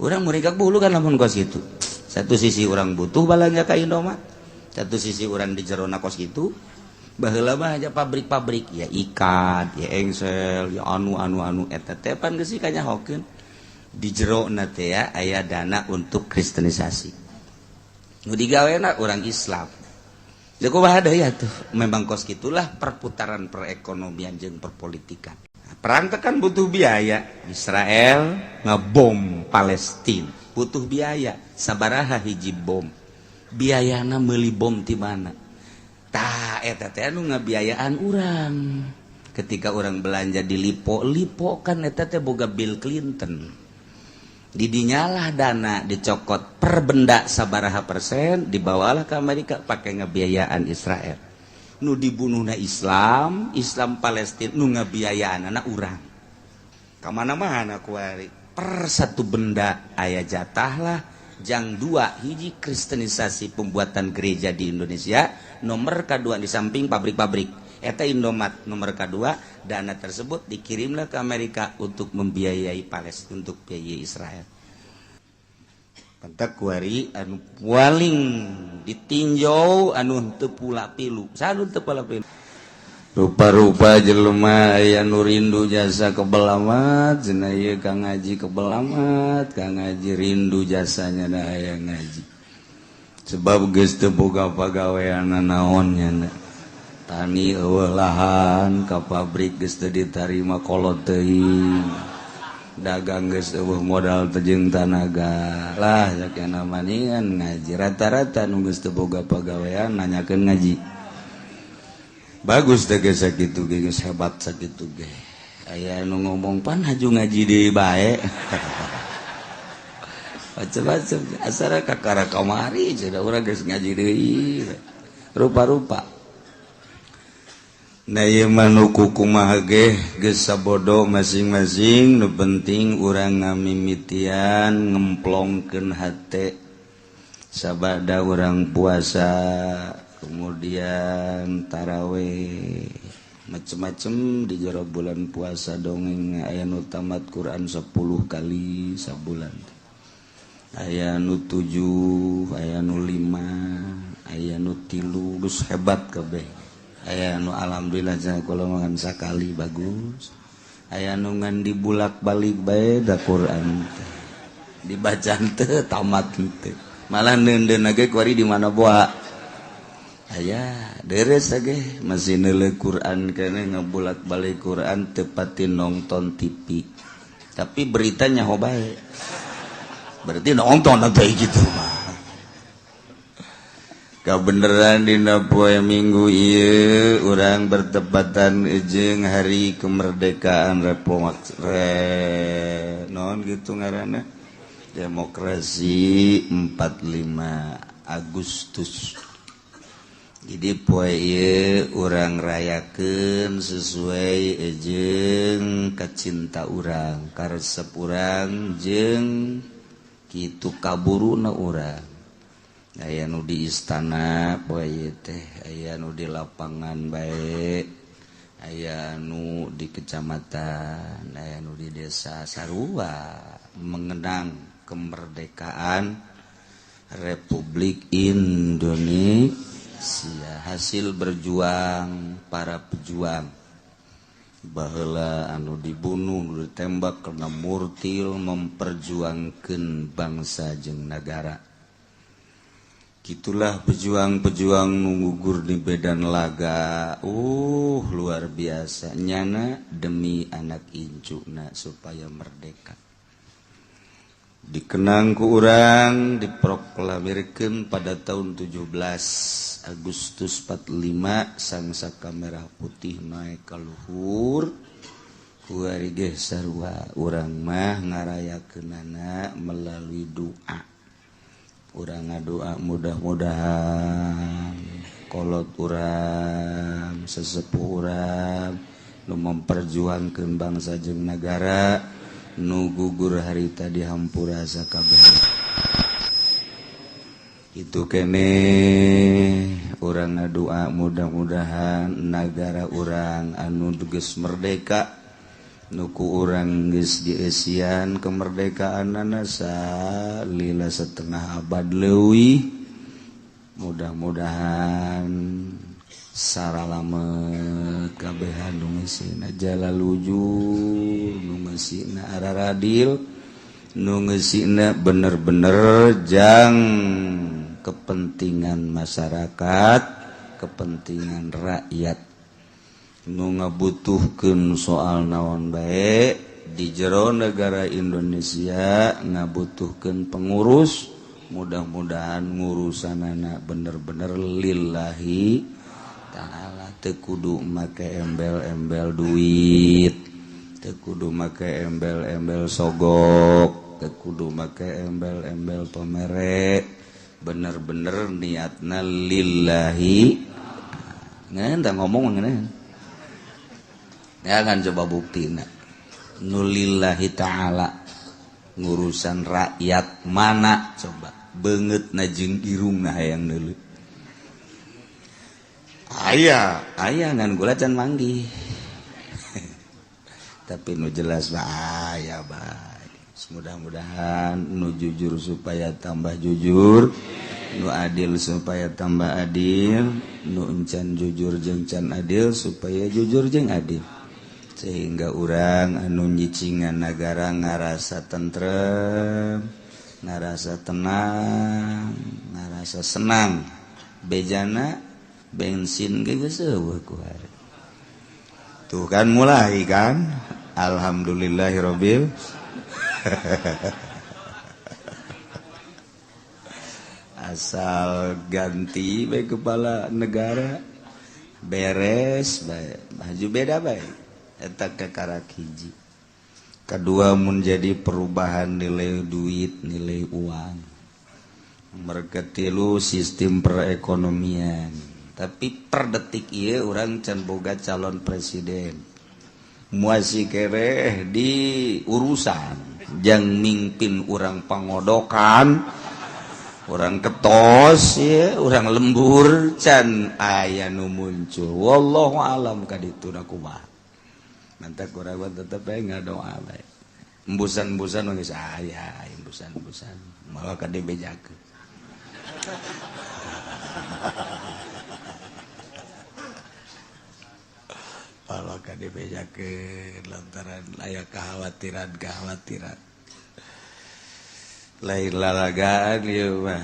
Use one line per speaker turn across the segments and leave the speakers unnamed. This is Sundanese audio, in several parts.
Urang muringkak bulu kan lamun kos gitu. Satu sisi urang butuh balanja ka Indomaret, satu sisi urang di jerona kos gitu. Baheula mah aja pabrik-pabrik ya, ikat ya, engsel ya, anu anu anu eta teh pan geus kanyahokeun di jero teh ya aya dana untuk kristenisasi nu digawena orang Islam. Ya kumaha deui atuh, memang kos gitulah perputaran perekonomian jeung perpolitikan. Perang teh kan butuh biaya. Israel ngebom Palestina butuh biaya. Sabaraha hiji bom biayana? Meuli bom di mana? Tah, eta teh anu ngabiayaan urang ketika orang belanja di Lippo. Lippo kan eta teh boga Bill Clinton. Didinyalah dana dicokot per benda sabaraha persen, dibawalah ke Amerika, pakai ngebiayaan Israel. Nu dibunuhna Islam, Islam Palestina, nu ngabiayaan anak urang kemana-mana kuari. Per satu benda aya jatah lah. Jang dua hiji, kristenisasi pembuatan gereja di Indonesia. Nomor kedua, di samping pabrik-pabrik eta Indomaret, nomor kedua dana tersebut dikirimlah ke Amerika untuk membiayai Palestina, untuk biayai Israel. Pantak kuari anu paling ditinjau anu teu pula pilu, sanu teu pula pilu. Rupa-rupa jelema aya nu rindu jasa kebel amat cenah ieu ka ngaji, kebel amat ka ngaji, rindu jasanya da aya ngaji sebab geus teu boga pagawean naon nya, tani euweuh lahan, ka pabrik geus teu ditarima, kolot teuing, dagang geus euweuh modal teh jeung tanaga lah. Sakena maningan ngaji. Rata-rata nu geus teu boga pagawean nanyakeun ngaji. Bagus teh geus sakitu ge, geus hebat sakitu ge. Aya nu ngomong, "Pan haju ngaji deui bae." Macam-macam asara kakara kamari cenah urang geus ngaji deui. Rupa-rupa. Nah, ieu mah nu kumaha ge geus sabodo masing-masing. Nu penting urang ngamimitian ngemplongkeun hate sabada urang puasa, kemudian taraweh, macem-macem di jero bulan puasa. Dongeng aya nu tamat Quran 10 kali sabulan, aya nu 7, aya nu 5, aya nu 3, geus hebat kabeh. Aya nu alhamdulillah cenah kula ngan sakali, bagus. Aya nu ngan dibulak-balik bae da Quran teh dibaca teu tamat teu, malah neundeun ge kuari di mana boa. Aya deres ge masih neuleuh Quran keneh, ngabulak-balik Quran, teu pati nonton TV tapi beritanya ho bae, berarti nonton atau gitu mah. Kebenaran dina poe Minggu ieu urang bertepatan jeung hari kemerdekaan Republik re, non gitu ngaranna, demokrasi 45 Agustus. Jadi poe ieu urang rayakeun sesuai jeung kacinta urang, karesep urang, jeung kitu kaburuna urang. Aya nu di istana poe ieu teh, aya nu di lapangan bae, aya nu di kecamatan, aya nu di desa, sarua mengenang kemerdekaan Republik Indonesia, hasil berjuang para pejuang baheula anu dibunuh, nu ditembak karena murtil memperjuangkan bangsa jeung negara. Gitulah pejuang-pejuang gugur di medan laga, luar biasa nyana demi anak incuna supaya merdeka. Dikenang ku urang, diproklamirkan pada tahun 17 Agustus 45, sang saka merah putih naik ka luhur. Kuari ge sarua urang mah ngarayakeunana melalui doa. Urang ngadoa mudah-mudahan kolot urang, sesepuh urang nu memperjuangkeun bangsa jeung negara, nu gugur harita dihampura sakabeh. Itu keneh urang ngadua mudah-mudahan negara urang anu geus merdeka. Nu ku urang geus dieusian kemerdekaanana salila setengah abad leuwih. Mudah-mudahan saralamet kabehan nu ngeusina jalalujur, nu ngeusina araradil, nu ngeusina bener-bener jang kepentingan masyarakat, kepentingan rakyat, nu ngabutuhkeun soal naon bae di jero negara Indonesia ngabutuhkeun pengurus. Mudah-mudahan ngurusanana bener-bener lillahi ta'ala, teu kudu make embel-embel duit, teu kudu make embel-embel sogok, teu kudu make embel-embel pamere, bener-bener niatna lillahi. Ngan ngomong ngeunah. Jangan coba bukti nu lillahi ta'ala ngurusan rakyat mana, coba banget na jeung irungna hayang deuleu. Aya aya ngan gula can manggih, tapi nu jelas mah aya bae. Mudah-mudahan nu jujur supaya tambah jujur, nu adil supaya tambah adil, nu encan jujur jeung can adil supaya jujur jeung adil, sehingga urang anu nyicingan negara ngarasa tentrem, ngarasa tenang, ngarasa senang. Bejana bensin ge geus euweuh ku hari. Tuh kan mulai kan, alhamdulillahirabbil asal ganti bae kepala negara beres bae, baju beda bae. Eta kakarak hiji. Kedua, menjadi perubahan nilai duit, nilai uang. Merketilu sistem perekonomian. Tapi per detik ieu urang can boga calon presiden. Muasi kereh di urusan jang mingpin urang pangodokan, urang ketos ya, urang lembur can aya nu muncul. Wallahu alam kadituna kumaha. Mantap kurang tetep bae ngadoa bae. Embusan-embusan geus aya, embusan-embusan malah ka dibejakeun. Malah ka dibejakeun lantaran aya kekhawatiran-kekhawatiran. Lain lalagaan ieu mah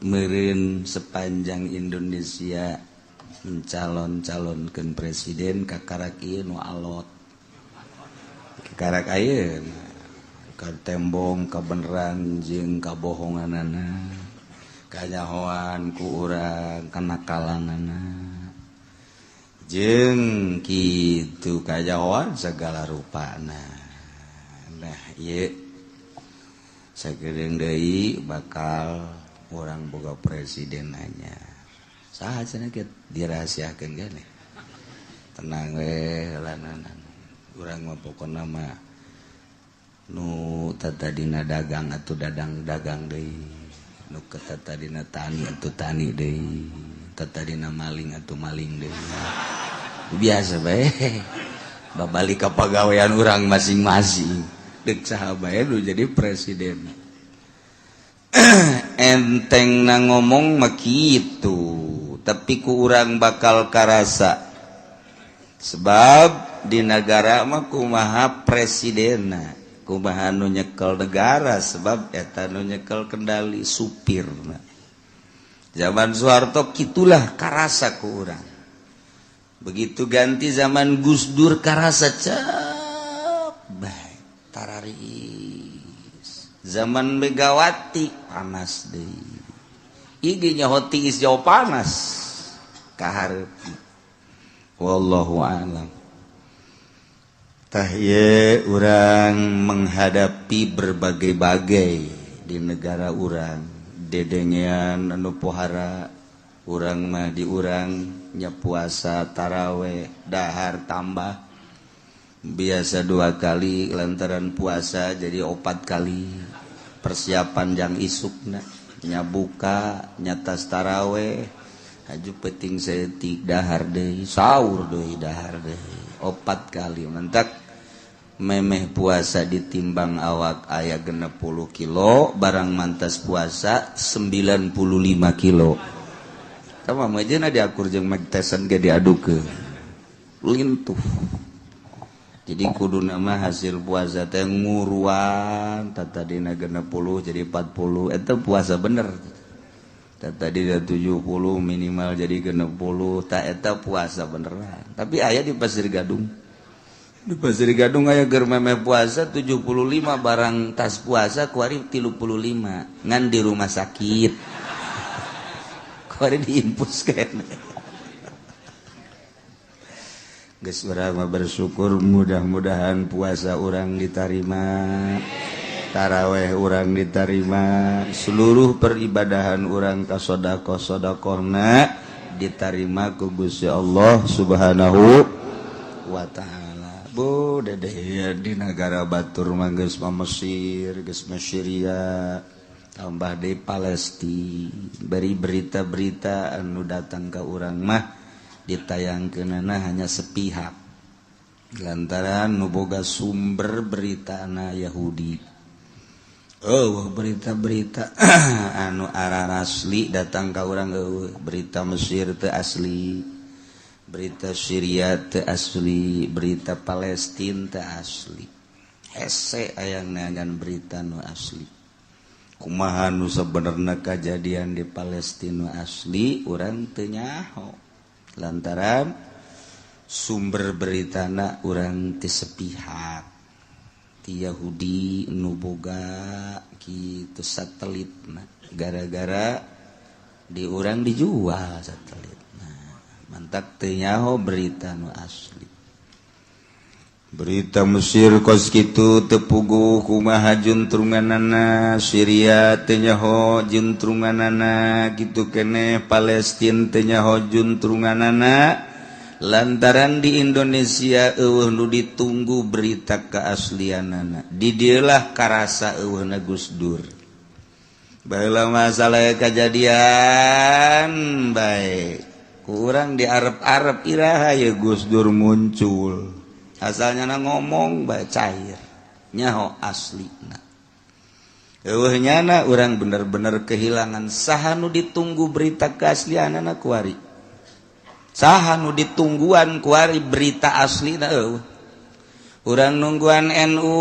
meureun sepanjang Indonesia mencalon-calonkeun presiden kakarak ieu nu alot. Karak ayeuna ka tembong kabeneran jeung kabohonganana, kanyahoan ku urang kenakalanana, jeung kitu kanyahoan segala rupana. Nah ieu sakedeung deui bakal urang boga presiden anyar. Saha cenah kieu dirahasiakeun keneh. Tenang we lananan. Urang mah pokona mah nu tatadina dagang atuh dadang dagang deui, nu tatadina tani atuh tani deui, tatadina maling atuh maling deui. Biasa bae babalik ka pagawean urang masing-masing. Deuk saha bae nu jadi presiden. Enteng na ngomong mah kitu, tapi ku urang bakal karasa. Sebab di negara mah kumaha presidena, kumaha nu nyekel negara, sebab eta nu nyekel kendali supirna. Zaman Soeharto kitulah karasa ku urang. Begitu ganti zaman Gus Dur karasa cep bae tararis. Zaman Megawati panas deui. Ieu nyaho tiis jauh panas kahareup. Wallahu a'lam. Tah ieu urang menghadapi berbagai-bagai di negara urang, dedengean anu pohara urang mah di urang nya puasa taraweh dahar tambah biasa 2 kali lantaran puasa jadi 4 kali persiapan jang isukna nya buka nyatas taraweh haju penting saeutik dahar deui sahur deui dahar deui 4 kali mentak. Memeh puasa ditimbang awak aya 60 kilo, barang mantas puasa 95 kilo. Sama aja diakur jeung Mike Tyson ge diadu ke lintuh. Jadi kudu nama hasil puasa teh nguruan, tadina 60 jadi 40, itu puasa bener. Tadi 70 minimal jadi 60, tak eta puasa beneran. Tapi aya di Pasir Gadung, di Pasir Gadung aya ger memeh puasa 75, barang tas puasa kuari 35, ngan di rumah sakit kuari diinfus kene. Geus, urang bersyukur, mudah-mudahan puasa urang diterima, taraweh urang diterima, seluruh peribadahan urang ka sodakoh sodakohna diterima ku Gusti Allah Subhanahu wa Ta'ala. Bu Dedeh, di negara batur mah geus Mesir, geus Syria, tambah di Palestina. Beri berita-berita anu datang ke urang mah ditayangkeunana hanya sepihak lantaran nu boga sumber berita na Yahudi. Oh, berita-berita anu arah asli datang ka urang eueuh. Berita Mesir teu asli, berita Syria teu asli, berita Palestina teu asli. Hese aya neangan berita nu asli. Kumaha nu sebenarnya kejadian di Palestina asli, urang teu nyaho lantaran sumber beritana urang ti sepihak, ti Yahudi nu boga gitu satelit. Nah, gara-gara di urang dijual satelit. Nah, mantak teu nyaho berita nu asli. Berita Mesir kos kitu teu puguh kumaha juntrunganana, Syria teu nyaho juntrunganana, kitu keneh Palestina teu nyaho juntrunganana, lantaran di Indonesia eueuh nu ditunggu berita keaslianana. Di dieulah karasa eueuhna Gus Dur. Baheula masalah kejadian baik kurang di Arab-Arab, iraha ya Gus Dur muncul, asalnya na ngomong bae cair nyaho asli. Eueuh nyana urang bener-bener kehilangan saha nu ditunggu berita keaslianana kuari, saha nu ditungguan kuari berita asli. Na eueuh, urang nungguan NU,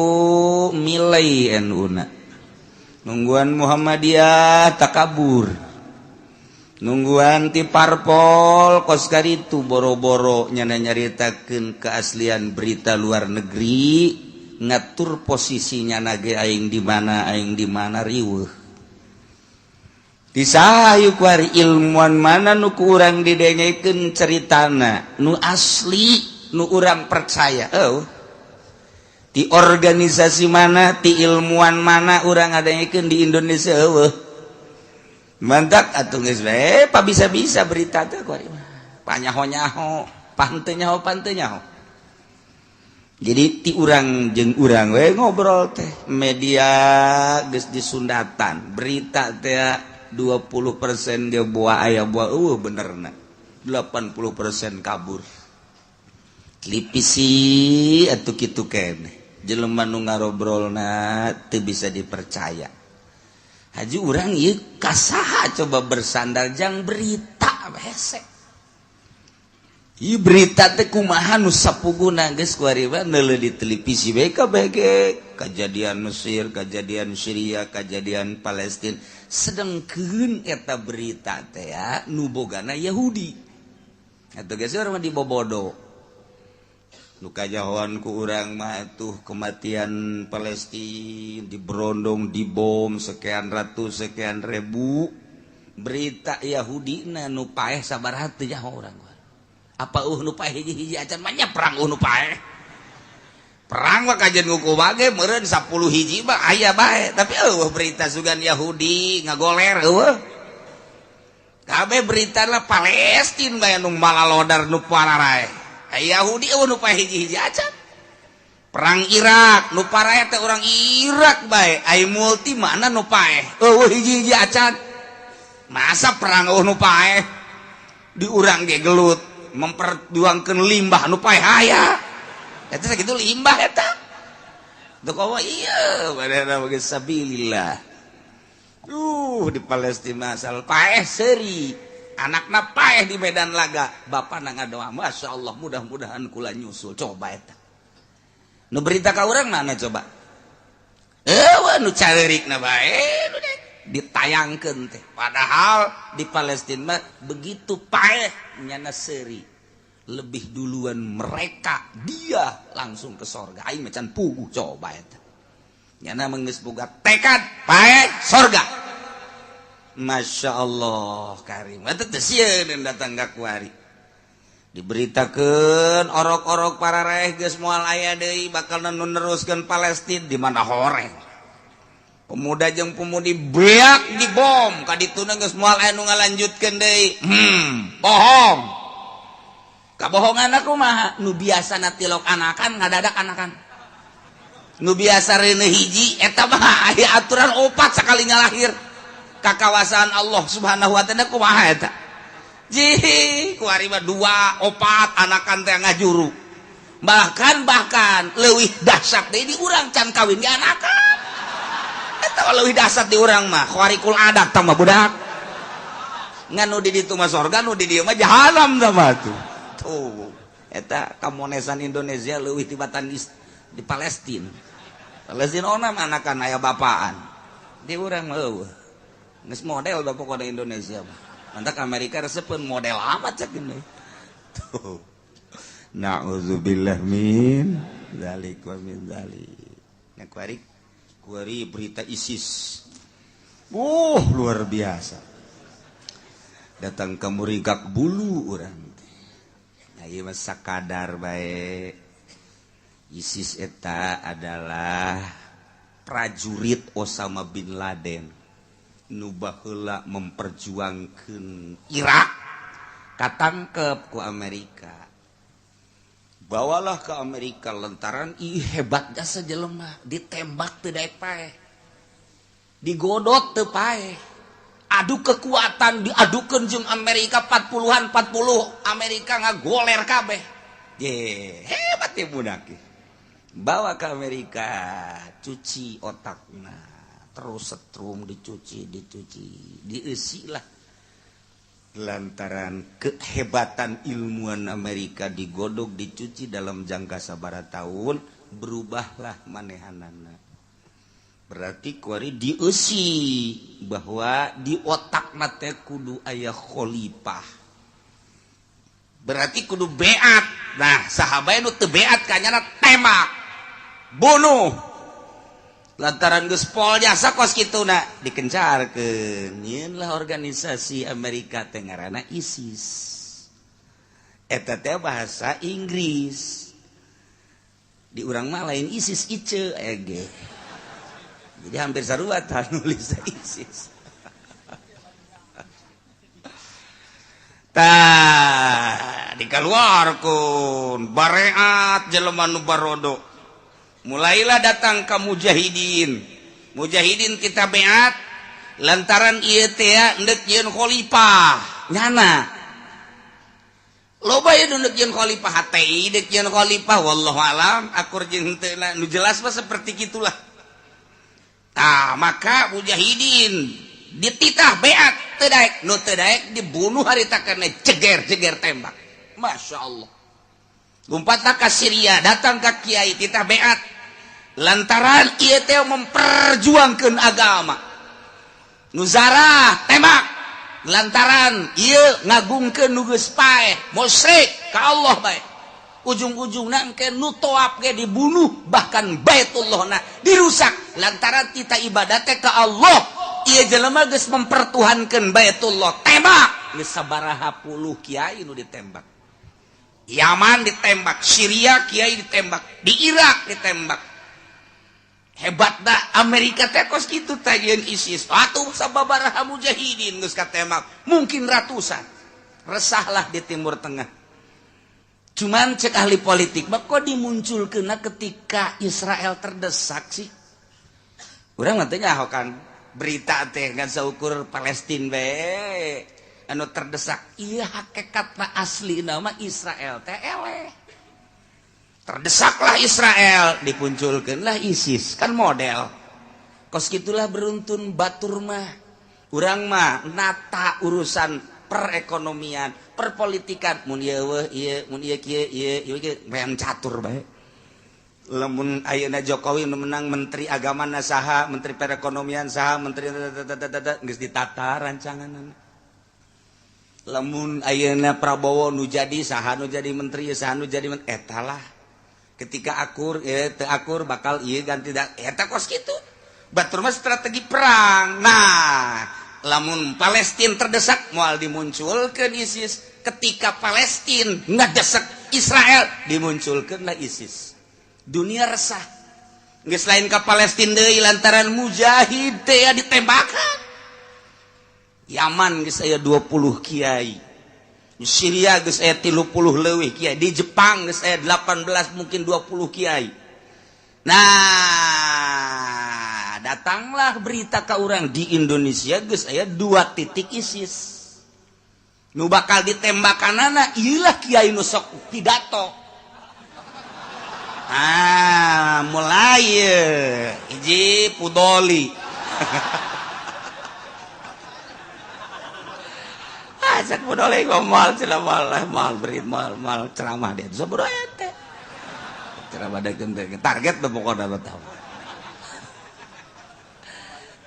milai NU na, nungguan Muhammadiyah takabur, nungguan ti parpol kos itu boro-boro nyana nyaritakeun keaslian berita luar negeri, ngatur posisinya nage aing di mana, aing di mana, riweuh. Disahayu kuari, ilmuwan mana nu ku urang didengekeun ceritana nu asli nu urang percaya? Oh, di organisasi mana, ti ilmuwan mana urang ngadengekeun di Indonesia? Eueuh. Mantap atuh, geus we pa bisa-bisa berita teh kuari mah panyaho-nyaho, pante nyaho, pante nyaho. Jadi ti urang jeung urang we ngobrol teh, media geus disundatan berita teh 20% dia buah aya buah eueuh benerna, 80% kabur. Televisi atuh kitu keneh, jelema nu ngarobrolna teu bisa dipercaya. Haji urang ieu kasaha coba bersandar jang berita hese? Ieu berita teh kumaha nu sapuguna? Geus kuari mah neuleuh di televisi we kabeh ge kejadian Mesir, kejadian Syria, kejadian Palestina, sedengkeun eta berita teh ya nu bogana Yahudi. Atuh geus urang mah dibobodo. Nu kajahoan ku urang mah tuh kematian Palestina diberondong, dibom sekian ratus sekian ribu, berita Yahudi na nu paeh sabaraha teu nyaho urang. Apa nu paeh hiji-hiji acan mah perang nu paeh perang mah kajian nguku bage meureun 10 hiji mah aya bae, tapi eueuh berita sugan Yahudi ngagoler, eueuh. Kabeh berita lah Palestina bae nu malalodar, nu pararae. Yahudi eueuh nu paeh hiji-hiji acan. Perang Irak nu parae teh urang Irak bae, ai multi mana nu paeh? Eueuh hiji-hiji acan. Masa perang eueuh nu paeh? Di urang ge gelut memperjuangkeun limbah, nu paeh aya eta sakitu limbah eta. Teu komo ieu manehna bagi sabilillah. Di Palestina asal paeh seuri, anakna paeh di medan laga, bapana ngadoa, Masya Allah mudah-mudahan kula nyusul. Coba eta. Nu berita ka urang mana coba? Eueuh nu careurikna bae nu ditayangkeun teh. Padahal di Palestina mah begitu paeh nyana seuri. Lebih duluan mereka, dia langsung ke sorga. Aing mah can puguh coba eta. Nyana mah geus boga tekad paeh sorga. Masya Allah karim. Eta teh sieun datang ka kuari. Diberitakeun orok-orok para raeh geus moal aya deui bakal nu neruskeun Palestina di mana horeng. Pemuda jeung pemudi beak dibom ka dituna geus moal aya nu ngalanjutkeun deui. Bohong. Kabohongan aku mah nu biasana tilok anakan ngadadak anakan. Nu biasa reuneuh hiji eta mah aya aturan opat sakalinya lahir. Ka kawasan Allah Subhanahu wa taala kumaha eta? Jih, kuari mah dua opat anakan teh ngajuru. Bahkan bahkan leuwih dahsyat deui di urang can kawin ge anakan. Eta leuwih dahsyat di urang mah, khawarikul adat tah mah budak. Ngan nu di ditu mah sorga, nu di dieu mah jahanam tah mah tuh. Tuh, eta kamonesan Indonesia leuwih tibatan di Palestina. Palestina onam anakan aya bapaan. Di urang mah eueuh. Geus model da pokona Indonesia mah. Mantak Amerika resepeun model amat cek ini. Tuh. Na'udzubillah min dzalik wa min dzalik. Nah, kuari kuari berita ISIS. Luar biasa. Datang ke murigak bulu urang teh. Nah, ieu mah sakadar bae. ISIS eta adalah prajurit Osama bin Laden. Nu baheula memperjuangkeun Irak katangkep ku Amerika, bawalah ke Amerika lantaran ih hebat jasa jelema, ditembak teu daek paeh, digodot teu paeh, adu kekuatan diadukeun jeung Amerika 40-an 40 Amerika ngagoler kabeh. Ye, hebat ya budak. Bawa ke Amerika, cuci otakna, terus setrum dicuci dicuci dieusi lah lantaran kehebatan ilmuwan Amerika digodok dicuci dalam jangka sabaraha tahun berubahlah manehanana. Berarti kuari dieusi bahwa di otak teh kudu aya khalifah, berarti kudu beat. Nah, sahabat nu teu beat kanyana tembak, bunuh, lantaran geus pol jasa kos kituna dikencarkeun. Nyieun lah organisasi Amerika teh ngaranna ISIS. Eta teh bahasa Inggris, di urang mah lain ISIS, ICE ege. Jadi hampir sarua tah nulis ISIS. Tah dikaluarkeun bareat jelema nu barodo. Mulailah datang ke mujahidin. Mujahidin kita beat lantaran ieu teh endek yeun khalifah. Nyana. Loba ieu nu yeun khalifah HTI, deuk yeun khalifah, wallahu alam akur jeung henteu nu jelas mah seperti gitulah. Tah maka mujahidin dititah beat teu daek, nu teu daek dibunuh harita kana jeger-jeger tembak. Masya Allah. Lompatlah ke Syria, datang ke kiai titah beat lantaran ieu teh memperjuangkeun agama. Nuzarah tembak lantaran ieu ngagungkeun nu geus paeh, musyrik ka Allah bae. Ujung-ujungna engke nu toap ge dibunuh, bahkan Baitullahna dirusak lantaran kita ibadah teh ka Allah. Ieu jelema geus mempertuhankeun Baitullah, tembak. Geus sabaraha puluh kiai nu ditembak. Yaman ditembak, Syria kiai ditembak, di Irak ditembak. Hebat dah Amerika teh kos kitu teh jeung ISIS. Atuh sababaraha mujahidin geus katembak, mungkin ratusan. Resahlah di Timur Tengah. Cuman cek ahli politik, mah kok dimunculkeun ketika Israel terdesak sih? Urang mah teu nyaho kan berita teh ngan saukur Palestina bae anu terdesak. Iya, hakikatna asli nama Israel teh eleh. Terdesaklah Israel, dipunculkeunlah ISIS, kan model. Kos kitulah beruntun batur mah. Urang mah nata urusan perekonomian, perpolitikan, mun ieu weuh ieu, mun ieu kieu ieu, ieu kieu, main catur bae. Lamun ayeuna Jokowi nu menang, menteri agama na saha, menteri perekonomian saha, menteri geus ditata rancanganna. Lamun ayeuna Prabowo nu jadi saha, nu jadi menteri saha, nu jadi menteri eta lah. Ketika akur teu akur bakal ieu ganti da eta kos kitu. Batur mah strategi perang. Nah, lamun Palestina terdesak moal dimunculkeun ISIS. Ketika Palestina ngadesek Israel, dimunculkeunlah ISIS. Dunia resah. Geus lain ka Palestina deui lantaran mujahid teh ditembakan. Yaman geus aya 20 kiai. Di Syria geus aya 30 leuwih kiai. Di Jepang geus aya 18, mungkin 20 kiai. Nah, datanglah berita ke orang di Indonesia geus aya 2 titik ISIS. Nu bakal ditembakanana ieulah kiai nu sok pidato. Ah, mulai hiji Pudoli. Ah, cek Pudoli moal cenah, moal moal berit, moal moal ceramah dia. Sabodo teh. Ceramah dakeun target teh pokona mah tahu.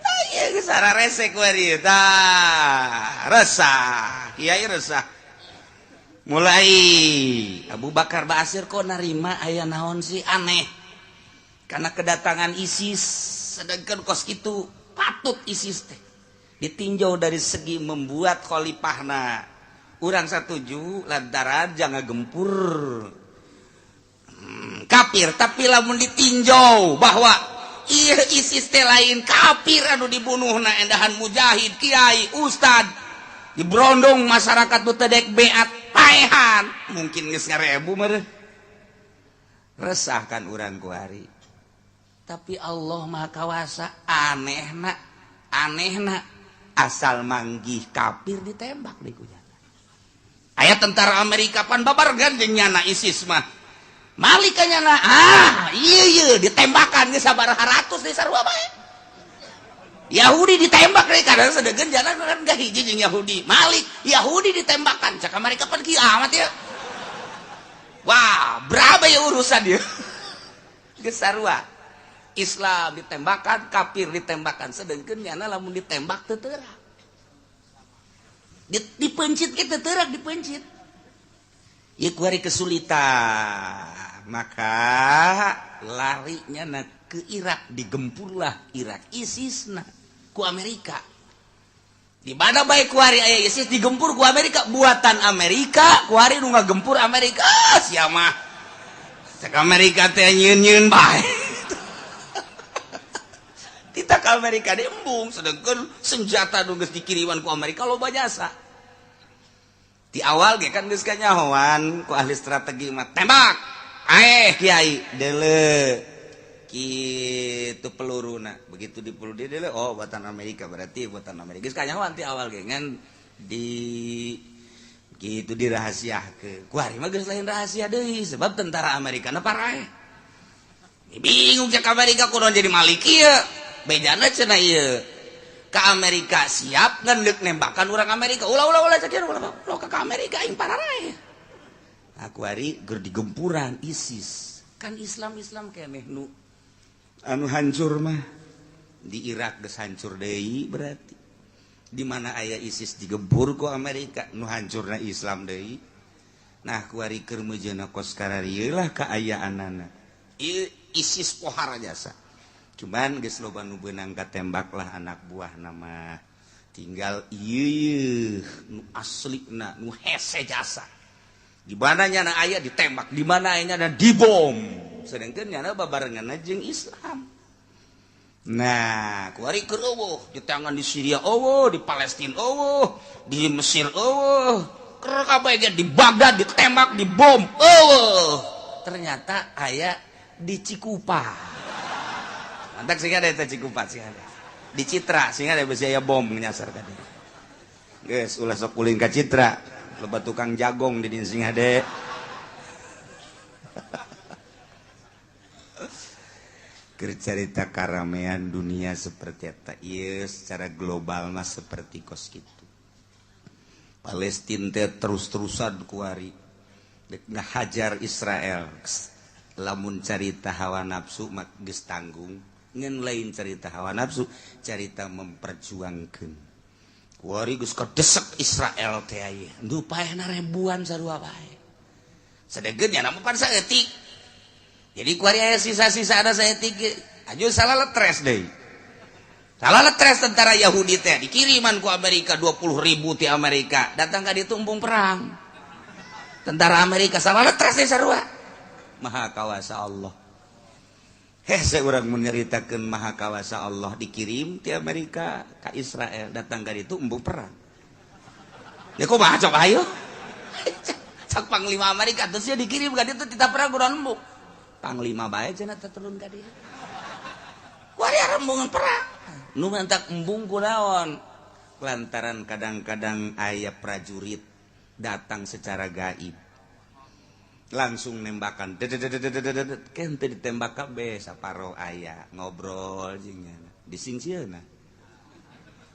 Ah, ieu geus resek we ieu tah. Resah, kiai resah. Mulai Abu Bakar Basir kok narima aya naon sih aneh karena kedatangan ISIS, sedangkan kos itu patut ISIS teh ditinjau dari segi membuat khalifahna urang satuju lantaran jangan gempur kafir, tapi lamun ditinjau bahwa iya ISIS teh lain kafir anu dibunuhna endahan mujahid, kiai, ustad, dibrondong masyarakat nu teu dek beat paehan mungkin geus ngarebu meureun. Resah kan urang kuari. Tapi Allah Maha Kawasa, anehna anehna asal manggih kafir ditembak di kunyana. Aya tentara Amerika pan babargan jeung nyana ISIS mah. Malik nyana, ah iya iya ditembakan geus sabaraha ratus di sarua bae. Yahudi ditembak deh karena sedegan jalan kan gak hiji jeung Yahudi. Malik Yahudi ditembakan cak Amerika pan kieu amat ya. Wah, berapa ya urusan dia. Geus sarua. Islam ditembakan, kafir ditembakan, sedengkeun nyana lamun ditembak teu teurak. Dipencit ge teu teurak dipencit. Ieu kuari kesulitan. Maka larinya na ke Irak, digempurlah Irak ISIS na ku Amerika. Di mana baik kuari aya ISIS digempur ku Amerika, buatan Amerika, kuari nu ngagempur Amerika. Ah, sia mah. Cek Amerika teh nyieun-nyieun bae. Kita ke Amerika diembung, sedangkan senjata nu geus dikiriman ku Amerika loba jasa. Di awal ge kan geus kanyahoan ku ahli strategi mah, tembak. Aeh kiai dele kitu peluruna, begitu di peluru dia dele, oh buatan Amerika, berarti buatan Amerika. Geus kanyahoan ti awal ge ngan di gitu dirahasiakeun. Kuari mah geus lain rahasia deui sebab tentara Amerika na paraeh. Bingung cek Amerika kudu jadi malik ieu. Bejana cenah ieu. Ka Amerika siap ngan deuk nembakan urang Amerika. Ulah ulah ulah cek ieu, ulah ulah ka Amerika aing pararaeh. Aku hari ger digempuran ISIS. Kan Islam-Islam keneh nu anu hancur mah. Di Irak geus hancur deui berarti. Di mana aya ISIS digempur ku Amerika nu hancurna Islam deui. Nah kuari keur meujeuhna kos kararieu lah kaayaanana. Ieu ISIS pohara jasa. Cuman geus loba nu beunang katembak lah anak buah nama. Tinggal ieu nu aslina nu hese jasa. Di mana nyana aya ditembak, di mana aya nyana dibom. Sedangkan nyana babarengan jeung Islam. Nah, kuari keur eueuh, di tangan di Syria eueuh, di Palestina eueuh, di Mesir eueuh, keur kabeh ge di Baghdad ditembak, dibom eueuh. Ternyata aya di Cikupa. Mantak sih ada eta Cikupa sih ada. Di Citra sih ada besi aya bom nyasar ka dieu. Geus ulah sok ulin ka Citra. Loba tukang jagong di dieu sing hade. Cerita karamean dunia seperti eta ieu secara global mah seperti kos kitu. Palestina teh terus-terusan kuari dek ngahajar Israel. Lamun carita hawa nafsu mah geus tanggung, ngan lain carita hawa nafsu, carita memperjuangkeun. Kuari geus kadesek Israel teh aya nu paehna ribuan sarua bae. Sedengkeun nya mah pan saeutik. Jadi kuari aya sisa-sisa ada saeutik aju salah letres deui. Salah letres tentara Yahudi teh dikiriman ku Amerika 20.000 ti Amerika datang ka ditu embung perang. Tentara Amerika salah letres deui sarua. Maha kawasa Allah. Hese urang menyeritakeun maha kawasa Allah, dikirim ti Amerika ka Israel, datang ka ditu embung perang. Ya kumaha coba, ayo? Cak panglima Amerika terus ya dikirim ka ditu tita perang kurang embung. Panglima bae cenah teh turun ka dieu. Kuari embungan perang. Nu mantak embung kunaon? Lantaran kadang-kadang aya prajurit datang secara gaib. Langsung nembakan. Kente ditembak kabeh, saparo aya ngobrol jeung nyana. Disingsieuna.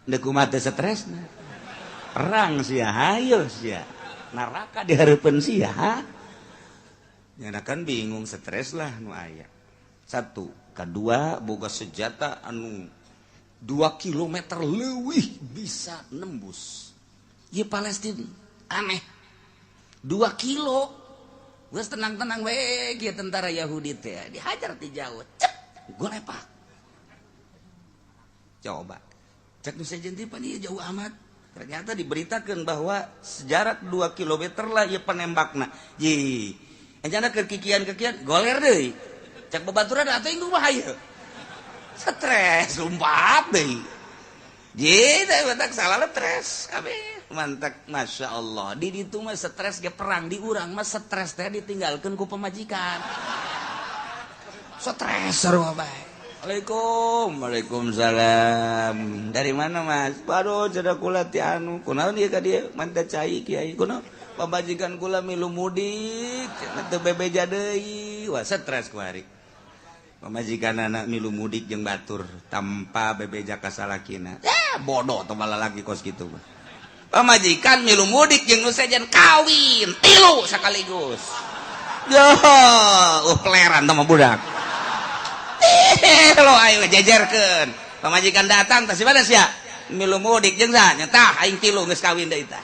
Deuk kumaha teh stresna. Perang sia, hayo sia. Neraka di hareupeun sia. Nyana kan bingung, stres lah nu aya. Satu, kedua boga senjata anu 2 km leuwih bisa nembus. Ieu Palestina aneh. 2 kilo. Geus tenang-tenang we kieu tentara Yahudi teh dihajar ti jauh. Cep, golepak. Coba. Cek nu sejen teh pan ieu jauh amat. Ternyata diberitakan bahwa sejarak 2 km lah ieu penembakna. Ye. Encana keur kikian-kikian goler deui. Cek babaturan atuh inggung mah hayu. Stres lompat deui. Ye, teh matak salah stres kabeh. Mantak Masya Allah, di ditu mah stres ge perang, di urang mah stres teh ditinggalkeun ku pamajikan. Stres sarua bae. Waalaikum, waalaikumsalam. Dari mana, Mas? Baru cenah kula ti anu. Kunaon ieu ka dieu? Manta cai, Kiai. Kunaon? Pamajikan kula milu mudik, cenah teu bebeja deui. Wah, stres kuari. Pamajikan anak milu mudik jeung batur tanpa bebeja ka salakina. Ya, bodoh teh lagi kos kitu mah. Pamajikan milu mudik jeung nu sejen kawin tilu sekaligus. Yo, peleran teh mah budak. Lo ayo jejerkeun. Pamajikan datang tah, si mana sia? Milu mudik jeung saha? Nya tah aing tilu geus kawin deui tah.